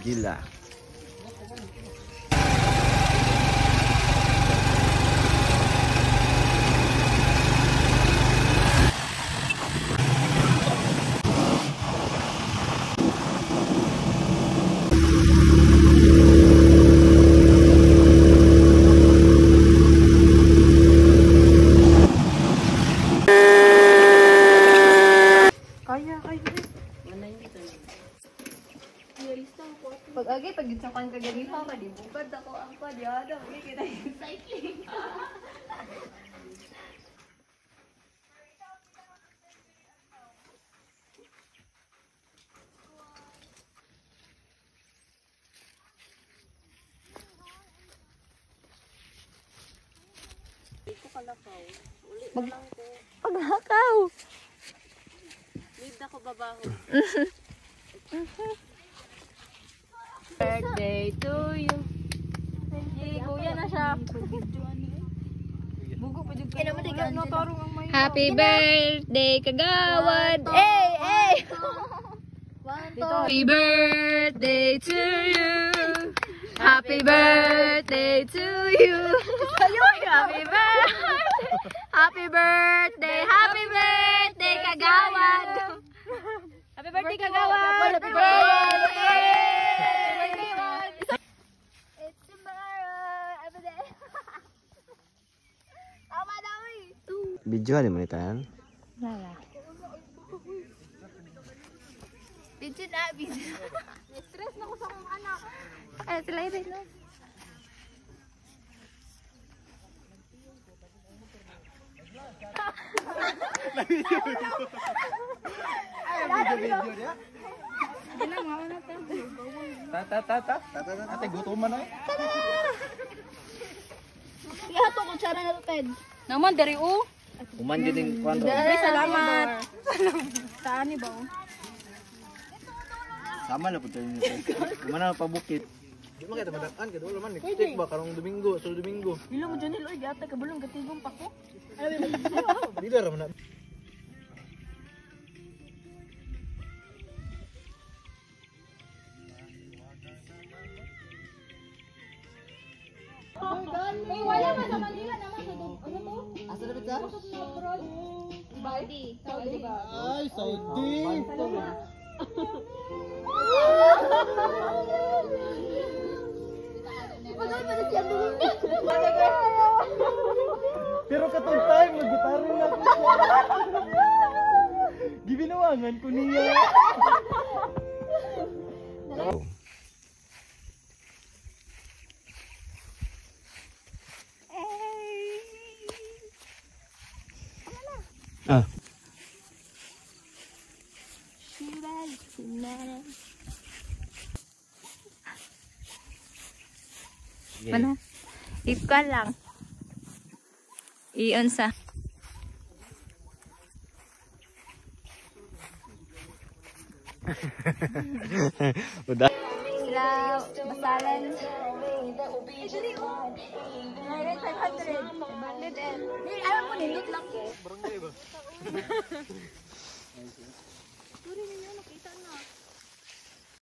Gila. Kaya, kaya. Pag agi pag gitsakan ka ganiha ka di bukad ako ang pa di ada uli kita yung cycling. Paghakaw. Need ako babaho. Birthday to you. Hey, kuya na siya. Happy birthday, Kagawad! Hey, hey! Happy birthday to you. Happy birthday to you. Happy birthday. Happy birthday. Happy birthday, Kagawad. Happy birthday, Kagawad. Happy birthday. It's tomorrow. Every day. Tama daw eh. Video ni mo ni tanan. Wala. Video na, video. Stress na ko sa akong anak. Ay, sila ibig no? Ta ta ta ta. Ate gutom man ay. Ihato ko tsara na to, Ted. Naman, dari o. Human jud ning kuan ro. Ay, salamat. Saan ni ba? Sama la pud tayo nito. Human na pabukit. Di man kay tamadan kay wala man nag-take ba karong Domingo, sul Domingo. Bilo mo dyan nilo, gata kabulong gatigong pa ko. Dili ra man na. Ay, wala man sa Manila naman sa ano to? Asa na ba? Saudi. Saudi. Ay, Saudi. Pero katong time nagitaro na ako siya. Gibinawangan ko niya. Ah. Mana? Ikaw lang. Iyon sa. Uda. Sila basalan. Ay, dali oh. 500. 500 and. Ay, alam mo, nindot lang ko. Barangay ba?